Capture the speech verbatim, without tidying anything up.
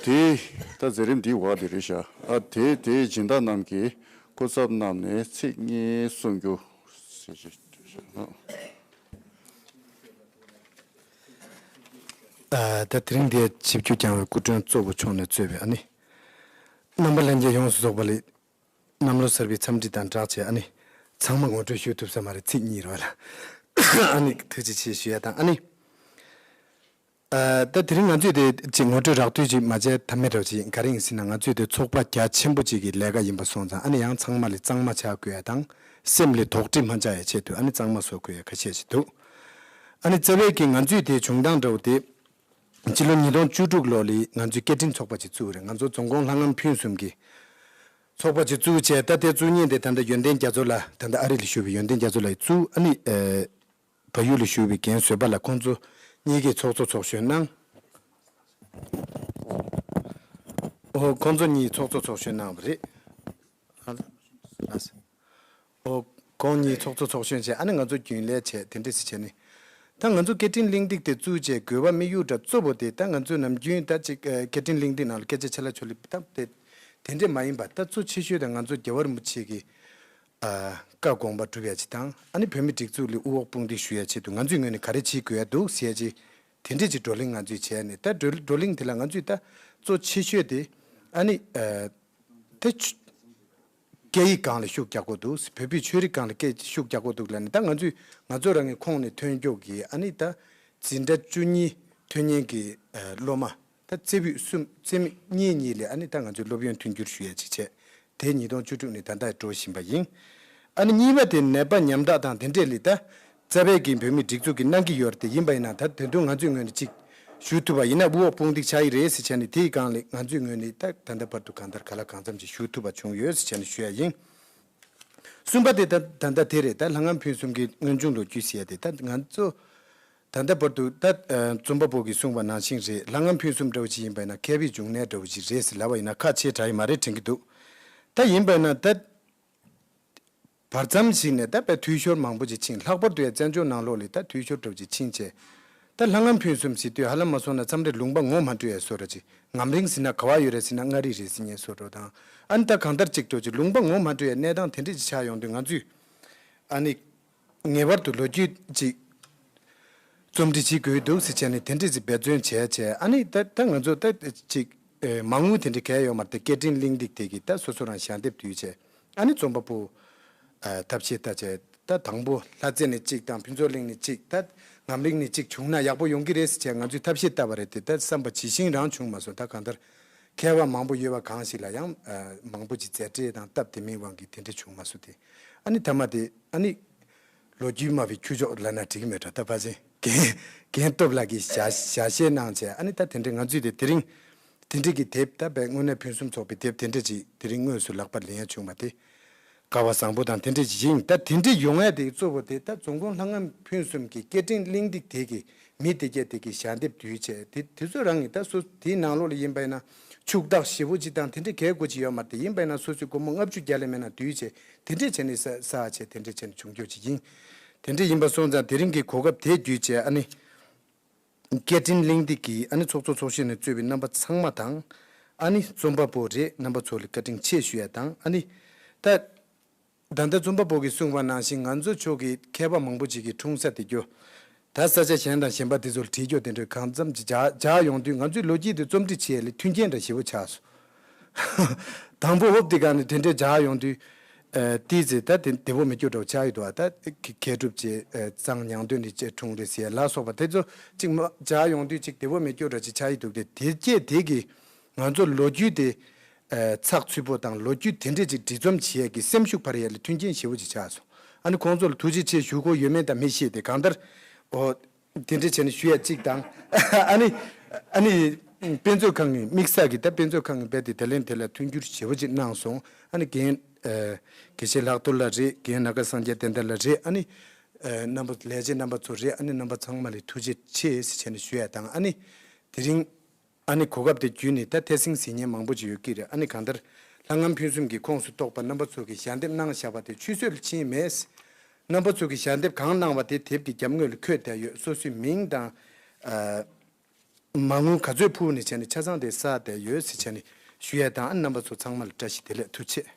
དེ་ད་མཛད་རིམ་འདིའི་འོག་དེ་རེད་ཤག་ཨ་དེ་དེའི་སྦྱིན་བདག་རྣམས་ཀྱིས་སྐུ་ཚབ་རྣམས་ནས་ཚིག་གཉིས་གསུང་རྒྱུ་ཞེས་བཤད། ཨ་ད་དེ་རིང་འདིར་ཆིབས་བསྒྱུར་བསྐྱངས་པའི་སྐུ་མགྲོན་གཙོ་བོ་མཆོག་ནས་གཙོས་པའི་ཨ་ནི། རྣམ་པ་ལྷན་རྒྱས་ཡོངས་སུ་རྫོགས་པ་ལ་གནམ་ལོ་གསར་པའི་འཚམས་འདྲི་དང་སྦྲགས་བྱས་ཨ་ནི། ཚང་མ་ངོ་སྤྲོད་ཞུ་ཐུབ་ས་མ་རེད། ཚིག་གཉིས་རེད་བ་ལ། ཨ་ནི་ཐུགས་རྗེ་ཆེ་ཞུ་ཡ་དང་ཨ་ནི། ཨ་ད་དེ་རིང་ང་ཚོས་དེ་ཅིག་ངོ་སྤྲོད་རགས་བསྡུས་ཅིག་མ་བྱས་ཐབས་མེད་འདྲ་བོ་ཅིག་ཡིན། ག་རེ་ཡིན་ཟེར་ན་ང་ཚོས་དེ་ཚོགས་པ་རྒྱ་ཆེན་པོ་ཅིག་གི་ལས་ཀ་ཡིན་པ་སོང་ཙང་ཨ་ནི་ཡང་ཚང་མ་ལ་གཙང་མ་ཆགས་དགོས་ཡ་དང་སེམས་ལ་དོགས་འདྲི་མ་འཇགས་ཡ་ཆེད་དུ་ཨ་ནི་གཙང་མ་བཟོ་དགོས་ཡ་ཁ་ཤས་ཅིག་འདུག་ཨ་ནི་རྩ་བའི་གི་ང་ཚོས་དེ་བྱུང་སྟངས་འདྲ་བོ་དེ་སྤྱི་ལོ་ཉིས་སྟོང་བཅུ་དྲུག་ལོ་ལ་ང་ཚོས་སྐད་འཕྲིན་ཚོགས་པ་ཅིག་བཙུགས་རེད། ང་ཚོ་རྫོང་ཁོངས་ལྷ་ངམ་ཕུན་སུམ་གི་ཚོགས་པ་ཅིག་བཙུགས་བྱས་ད་དེ་བཙུགས་མཁན་དེ་ད་ལྟ་ཡོན་ཏན་རྒྱ་མཚོ་ལགས། ད་ལྟ་ཨ་རི་ལ་བཞུགས་པའི་ཡོན་ཏན་རྒྱ་མཚོ་ལགས་བཙུགས། ཨ་ནི་ཨ་བལ་ཡུལ་ལ་བཞུགས་པའི་རྒན་བཟོད་པ་ལགས། ཁོང་ཚོ་གཉིས་ཀས་ཚོགས་གཙོ་ཚོགས་གཞོན་གནང་། ཨོ་ཁོང་ཚོ་གཉིས་ཚོགས་གཙོ་ཚོགས་གཞོན་གནང་བ་རེད། ཨ་ལ། ཨོ་ཁོང་གཉིས་ཚོགས་གཙོ་ཚོགས་གཞོན་བྱས་ཨ་ནི་ང་ཚོ་རྒྱུན་ལས་བྱས་དེ་འདྲས་སེ་བྱས་ནས། ད་ང་ཚོ་སྐད་འཕྲིན་གླེང་སྟེགས་དེ་བཙུགས་བྱས་དགོས་པ་དམིགས་ཡུལ་འདྲ་གཙོ་བོ་དེ་ད་ང་ཚོ་ནམ་རྒྱུན་ད་ཅིག་ཨ་སྐད་འཕྲིན་གླེང་སྟེགས་ནང་ལ་སྐད་ཆ་ཆ་ལ་ཆོ་ལི་ད་དེ་དེ་འདྲས་མ་ཡིན་པ་ད་གཙོ་ཆེ་ཤོས་ད་ང་ཚོ་རྒྱལ་བ་རིན་པོ་ཆེ་གི་ཨ་བཀའ་དགོངས་པ་སྒྲུབ་ཡ་ཅིག་དང་ཨ་ནི་བོད་མི་སྒྲིག་འཛུགས་ལ་དབུ་འོག་དཔུང་འདེགས་ཞུ་ཡ་ཆེད་དུ་ང་ཚོའི་ངོས་ནས་ག་རེ་བྱེད་དགོས་ཡ་འདུག་ཟེར་ཡ་ཅིག་དེ་འདྲས་ཅིག་བགྲོ་གླེང་ང་ཚོས་བྱས་ནས་ད་བགྲོ་བགྲོ་གླེང་དེ་ལ་ང་ཚོས་ད་གཙོ་ཆེ་ཤོས་དེ་ཨ་ནི་ཨ་དེ་ཆུ་སྐད་ཡིག་སྒང་ལ་ཤུགས་རྒྱག་དགོས་འདུག་བོད་པའི་ཆོས་རིག་སྒང་ལ་སྐད་ཤུགས་རྒྱག་དགོས་འདུག་ལབ་ནས་ད་ང་ཚོས་ང་ཚོ་རང་གི་ཁོངས་ནས་ཐོན་སྐྱོད་ཀྱི་ཨ་ནི་ད་འཛིན་གྲྭ་བཅུ་གཉིས་ཐོན་མཁན་གྱི་ཨ་སློབ་མ་ད་རྩེ་ཕུད་གསུམ་རྩེ་མོ་གཉིས་གཉིས་ལ་ཨ་ནི་ད་ང་ཚོས་སློབ་ཡོན་མཐུན་འགྱུར་ཞུ་ཡ་ཅིག་བྱས། དེ་ཉིས་སྟོང་བཅུ་དྲུག་ནས་ད་ལྟ་འགྲོ་བཞིན་པ་ཡིན། ཨ་ནི་གཉིས་པ་དེ་ནད་པ་ཉམ་ཐག་དང་དེ་འདྲས་ལ་ད་རྩ་བའི་གི་བོད་མི་སྒྲིག་འཛུགས་ཀྱིས་གནང་གི་ཡོད་རེད། དེ་ཡིན་པ་ཡིན་ན་ད་དེ་དུས་ང་ཚོའི་ངོས་ནས་ཅིག་ཞུ་ཐུབ་པ་ཡིན་ན་དབུ་འོག་དཔུང་འདེགས་བྱ་ཡི་རེད་ཟེར་བྱས་ནས་དེའི་སྒང་ལ་ང་ཚོའི་ངོས་ནས་ད་ད་ལྟ་བར་དུ་གང་ལྟར་ག་ལ་གང་འཚམ་ཅིག་ཞུ་ཐུབ་པ་བྱུང་ཡོད་ཟེར་བྱས་ནས་ཞུ་ཡ་ཡིན། གསུམ་པ་དེ་ད་ད་ལྟ་དེ་རེད། ད་ལྷ་ངམ་ཕུན་སུམ་གྱི་དངོས་བྱུང་ལོ་རྒྱུས་ཟེར་ཡ་དེ་ད་ང་ཚོ་ད་ལྟ་བར་དུ་ད་ཨ་རྩོམ་པ་པོ་གིས་གསུངས་པ་ནང་བཞིན་རེད། ལྷ་ངམ་ཕུན་སུམ་འདྲ་བོ་ཅིག་ཡིན་པ་ཡིན་ན་མཁས་པའི་འབྱུང་གནས་འདྲ་བོ་ཅིག་རེད་ཟེར་ལབ་པ་ཡིན་ན་ཁག་ཆེ་དྲགས་ཡི་མ་རེད་དྲན་གྱི་འདུག་ད་ཡིན་པ་ཡིན་ན་ད་བར་མཚམས་ཤིག་ནས་ད་དཔེ་འཐུས་ཤོར་མང་པོ་ཅིག་ཕྱིན། ལྷག་པར་དུ་ཡང་བཙན་བྱོལ་ནང་ལོགས་ལ་ད་འཐུས་ཤོར་འདྲ་བོ་ཅིག་ཕྱིན་བྱས། ད་ལྷ་ངམ་ཕུན་སུམ་ཟེར་དུས་ཧ་ལམ་མ་སོང་ན་མཚམས་རེ་ལུང་པ་ངོ་མ་འཕྲོད་ཡ་བཟོ་འདྲ་ཅིག་ངམ་རིང་ཟེར་ན་ག་བ་ཡོད་རེད་ཟེར་ན་མངའ་རིས་རེད་ཟེར་མཁན་བཟོ་འདྲ་དང་། ཨ་ནི་ད་གང་ལྟར་ཅིག་འདྲ་བོ་ཅིག་ལུང་པ་ངོ་མ་འཕྲོད་ཡ་གནས་སྟངས་དེ་འདྲ་ཅིག་ཆགས་ཡོང་དུས་ང་ཚོས་ཨ་ནི་ངེས་པར་དུ་ལོ་རྒྱུས་ཅིག་རྩོམ་སྒྲིག་བྱེད་དགོས་འདུག་ཟེར་བྱས་ནས་དེ་འདྲ་ཅིག་འབད་བརྩོན་བྱས་བྱས། ཨ་ནི་ད་ད་ང་ཚོ་ད་ཅིག་ཨེ་མ་དངུལ་དེ་འདྲ་གང་ཡང་ཡོད་མ་རེད་དེ། སྐད་འཕྲིན་གླེང་སྟེགས་དེ་གི་ད་སོ་སོ་རང་ཞལ་འདེབས་བསྡུས་བྱས། ཨ་ནི་རྩོམ་པ་པོ་ཨ་ཐབས་ཤེས་ལྟ་བྱས། ད་དང་པོ་ལྷ་རྩེ་ནས་གཅིག་དང་ཕུན་ཚོགས་གླིང་ནས་གཅིག་ད་ངམ་རིང་ནས་གཅིག་བྱུང་ན་ཡག་པོ་ཡོང་གི་རེད་ཟེར་བྱས་ང་ཚོས་ཐབས་ཤེས་བཏབ་པ་རེད་དེ། ད་བསམ་པ་ཇི་བཞིན་རང་བྱུང་མ་སོང་། ད་གང་ལྟར་མཁས་པ་མང་པོ་ཡོད་པ་གང་ཞིག་ལ་ཡང་ཨ་མང་པོ་ཅིག་མཛད་བྲེལ་དང་སྟབས་བདེ་མིན་དབང་གིས་དེ་འདྲ་བྱུང་མ་སོང་སྟེ། ཨ་ནི་མཐའ་མ་དེ་ཨ་ནི། ལོ་རྒྱུས་སྨྲ་བའི་ཁྱུ་མཆོག་ལབ་ན་འགྲིག་གི་མེད་འགྲོ། ད་ཕལ་ཆེར་རྒན་རྒན་སྟོབས་ལགས་ཀྱིས་ཞལ་ཞལ་བཞེས་གནང་བྱས། ཨ་ནི་ད་དེ་འདྲའི་ང་ཚོས་དེ་དེ་རིང་དེ་འདྲའི་གི་དེབ་ད་དཔེ་དངོས་གནས་ཕུན་སུམ་ཚོགས་པའི་དེབ་དེ་འདྲ་ཅིག་དེ་རིང་དངོས་སུ་ལག་པར་ལེན་ཡ་བྱུང་བ་དེ་སྐལ་བ་བཟང་པོ་དང་དེ་འདྲ་ཅིག་ཡིན། ད་དེ་འདྲ་ཡོང་ཡ་དེ་གཙོ་བོ་དེ་ད་རྫོང་ཁོངས་ལྷ་ངམ་ཕུན་སུམ་གྱི་སྐད་འཕྲིན་གླེང་སྟེགས་དེ་གི་མི་དེ་གས་དེ་གི་ཞལ་འདེབས་བསྡུས་བྱས་དེ་དེ་ཚོ་རང་གི་ད་སོ་དེའི་ནང་ལོགས་ལ་ཡིན་པ་ཡིན་ན་ཕྱུག་བདག་ཞེ་པོ་ཅིག་དང་དེ་འདྲ་གས་དགོས་ཀྱི་ཡོད་མ་རེད་དེ། ཡིན་པ་ཡིན་ན་སོ་སོའི་སྒོར་མོ་ལྔ་བཅུ་བརྒྱ་ལས་མེད་ན་བསྡུས་བྱས། དེ་འདྲས་བྱས་ནས་ས་ས་བྱས་དེ་འདྲས་བྱས་ནས་བྱུང་རྒྱུ་ཅིག་ཡིན། དེ་འདྲས་ཡིན་པ་སོང་ཙང་དེ་རིང་གི་གོ་སྐབས་དེ་བརྒྱུད་བྱས་ཨ་ནི། སྐད་འཕྲིན་གླེང་སྟེགས་ཀྱི་ཨ་ནི་ཚོགས་གཙོ་ཚོགས་གཞོན་ནས་གཙོས་པའི་རྣམ་པ་ཚང་མ་དང་། ཨ་ནི་རྩོམ་པ་པོ་རེད་རྣམ་པ་ཚོ་ལ་བཀའ་དྲིན་ཆེ་ཞུ་ཡ་དང་། ཨ་ནི། ད། ད་ལྟ་རྩོམ་པ་པོ་གིས་གསུངས་པ་ནང་བཞིན་ང་ཚོ་ཕྱོགས་ཀྱི་མཁས་པ་མང་པོ་ཅིག་གི་འཁྲུངས་ས་དེ་རྒྱུ། ད་ས་ཆ་གཞན་དང་གཞན་པ་དེ་ཚོ་ལ་བྲིས་རྒྱུ་དེ་འདྲ་གང་འཚམ་ཅིག་བྱ་བྱ་ཡོང་དུས་ང་ཚོའི་ལོ་རྒྱུས་དེ་རྩོམ་སྒྲིག་བྱེད་ཡ་ལ་མཐུན་རྐྱེན་འདྲ་ཞེ་པོ་ཆགས་སོང་། དང་པོ་འོབ་དེ་ག་ནས་དེ་འདྲའི་བྱ་ཡོང་དུས། ཨ་ཏི་ཙི་ད་དེ་བདེ་པོ་མི་སྐྱོ་འདྲ་བོ་ཆགས་ཡོད་དོ། ཨ་ད་མཁས་གྲུབ་ཅེས་ཨ་གཙང་ཉང་སྟོན་ནས་ཅེས་འཁྲུངས་རེད་ཟེར་ལ་སོགས་པ་དེ་ཚོ་ཅིག་མ་བྱ་ཡོང་དུས་ཅིག་བདེ་པོ་མི་སྐྱོ་འདྲ་ཅིག་ཆགས་ཡོད་འདུག་སྟེ། དེ་སྐྱེས་དེ་གི་ང་ཚོ་ལོ་རྒྱུས་དེ་ཨ་ཚགས་ཚུད་པོ་དང་ལོ་རྒྱུས་དེ་འདྲས་ཅིག་འབྲི་རྩོམ་བྱེད་ཡས་ཀྱི་སེམས་ཤུགས་འཕར་ཡས་ལ་མཐུན་རྐྱེན་ཞེ་པོ་ཅིག་ཆགས་སོང་། ཨ་ནི་ཁོང་ཚོ་ལ་ཐུགས་རྗེ་ཆེ་ཞུ་དགོས་ཡོད་མེད་ད་མི་ཤེས་ཏེ། གང་ལྟར་འོ། དེ་འདྲ་བྱས་ནས་ཞུ་ཡ་གཅིག་དང་། ཨ་ནི། ཨ་ནི། དཔེ་མཛོད་ཁང་གི་དམིགས་བསལ་གྱི་ད་དཔེ་མཛོད་ཁང་གི་རྦད་དེ་དེ་ལན་དེ་ལ་མཐུན་འགྱུར་ཞེ་པོ་ཅིག་གནང་སོང་། ཨ་ནི་རྒན། ཨ། དགེ་བཤེས་ལྷག་རྡོར་ལགས་རེད། རྒན་ནཱ་ག་སངས་རྒྱས་བསྟན་དར་ལགས་རེད། ཨ་ནི། ཨ། རྣམ་པ་ལས་བྱེད་རྣམ་པ་ཚོ་རེད། ཨ་ནི་རྣམ་པ་ཚང་མ་ལ་ཐུགས་རྗེ་ཆེ་ཟེར་བྱས་ནས་ཞུ་ཡ་དང་། ཨ་ནི། དེ་རིང་། ཨ་ནི་གོ་སྐབས་དེ་བརྒྱུད་ནས་ད་ཐད་སྲིང་ཟེར་མཁན་མང་པོ་ཅིག་ཡོད་ཀྱི་རེད། ཨ་ནི་གང་ལྟར་ལྷ་ངམ་ཕུན་སུམ་གྱི་ཁོངས་སུ་གཏོགས་པ་རྣམ་པ་ཚོ་གིས་ཞལ་འདེབས་གནང་བཞག་པ་དེ་ཆུད་ཟོས་ལ་ཕྱིན་མེད། རྣམ་པ་ཚོ་གིས་ཞལ་འདེབས་གང་གནང་བ་དེ་དེབ་ཀྱི་རྒྱབ་ངོས་ལ་འཁོད་བསྡད་ཡོད། སོ་སོའི་མིང་དང་། ཨ། མ་དངུལ་ག་ཚོད་ཕུལ་ནས་བྱས་ནས་ཆ་ཚང་དེ་བསགས་བསྡད་ཡོད་ཟེར་བྱས་ནས་ཞུ་ཡས་དང་། ཨ་རྣམ་པ་ཚོ་ཚང་མ་ལ་བཀྲ་ཤིས་བདེ་ལེགས། ཐུགས་རྗེ་ཆེ།